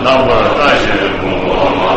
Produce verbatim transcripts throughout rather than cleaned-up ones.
རྣམ་པར་ལྟ་ཞིང་བསྒོམ་པ།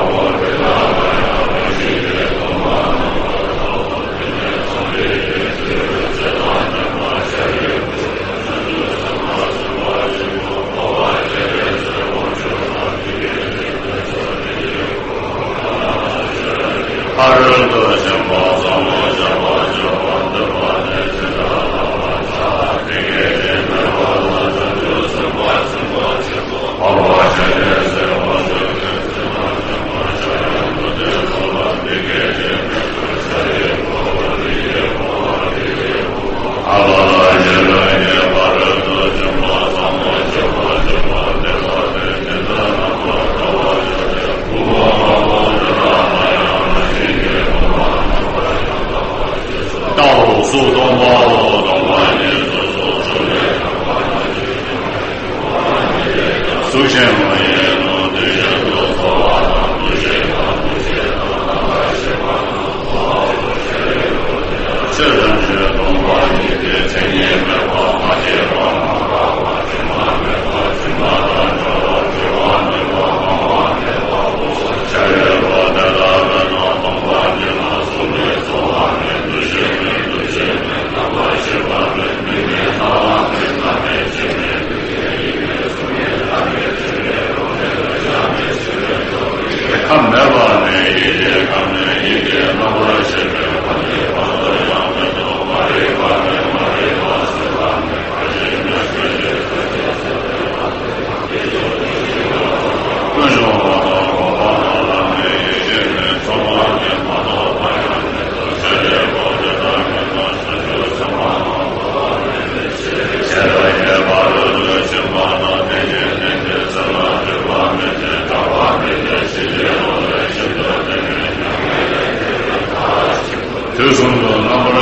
ཕ་རོལ་ཏུ་ཕྱིན་པ་ཟབ་མོ་སྤྱོད་པ་སྤྱོད་པར་འདོད་པ་ནི། ཇི་ལྟར་བསླབ་པར་བྱ། དེ་སྐད་ཅེས་སྨྲས་པ། ལྷ་དང་བཅས་པ་སེམས་པ་ཆེན་པོ་འཕགས་པ་སྤྱན་རས་གཟིགས་དབང་ཕྱུག་གིས་ཇི་ལྟར་བསྟན་པར་བྱ་ཡང་དུ་ལྡན་ཚོགས་ལ་འདི་སྐད་ཅེས་སྨྲས་པ། ཇི་ཡི་གོ་འཕང་འདི་ཡི་གོ་འཕང་འདི་ཡི་གོ་འཕང་། ཨ་ལ་ལ་ཞེས་བྱ་ཡི་ཕ་རོལ་ཏུ་ཕྱིན་པ་ཟབ་མོ་སྤྱོད་པ་སྤྱོད་པར་འདོད་པ་ནི། ཇི་ལྟར་རྣམ་པར་དག་པར་བྱ་སྟེ། ལྟའོ། སོ་སྟོང་པའོ། སྟོང་པ་ཉིད་སོ་སོར་ཞུགས་ནས། གཟུགས་ཅན་མ་ཡིན་ནོ། འདུ་བྱེད་དུ་ཚོར་བ་དང་། འདུ་བྱེད་དང་འདུ་བྱེད་དང་། རྣམ་པར་ཤེས་པ་དང་། ཆོས་ཐམས་ཅད་སྟོང་པ་ཉིད་དེ། མཚན་ཉིད་མེད་པ། མ་སྐྱེས་པ། མ་འགགས་པ། དྲི་མ་མེད་པ། དྲི་མ་དང་བྲལ་བ། སྐྱེ་བ་མེད་པ། སྤང་བ་མེད་པ། འོ་ཞེས་བྱ་བ་དེ་དག་ལ་ནི། སྟོང་པ་ཉིད་ལ་གཟུགས་མེད། ཚོར་བ་མེད། འདུ་ཤེས་མེད། འདུ་བྱེད་མེད། རྣམ་པར་ཤེས་པ་མེད། མིག་མེད། རྣ་བ་མེད། སྣ་མེད། ལྕེ་མེད། ལུས་མེད། ཡིད་མེད། གཟུགས་མེད། ལྷ་མེད། ཆོས་མེད། རོ་མེད། རེག་བྱ་མེད། ཆོས་མེད། ཁམས་མེད་པ་ནས་ཡིད་ཀྱི་ཁམས་ནས། ཡིད་ཀྱི་རྣམ་པར་ཤེས་པའི་ཁམས་ཀྱི་བར་དུ་ཡང་མི་ལྡོག། མ་རིག་པ་མེད། མ་རིག་པ་སེལ་བ་མེད། ཀུན་འབྱུང་བ་དང་འོད་དཔག་དང་ལྷ་མེད། ཡེ་ཤེས་མེད། ཚོར་བ་མེད། མ་རྟོགས་པ་ཡང་མེད། ཆོས་ཀྱི་སྒོ་འདི་ལྟར་མེད་ན། བྱང་ཆུབ་སེམས་དཔའ་རྣམས་ཐོབ་པ་མེད། ཇི་ལྟར་ཡོད་པ་རོ་གཅིག་པ་དང་། དེ་བཞིན་ཉིད་ཀྱི་སེམས་ལ་སྤྲོས་པ་མེད་ཅིང་། གྲགས་པ་མེད་ཅིང་། ཕྱིན་ཅི་ལོག་ལས་ཤིན་ཏུ་འདས་པའི་མྱ་ངན་ལས་འདས་པའི་མཐར་ཕྱིན་པ། དུས་གསུམ་དུ་རྣམ་པར་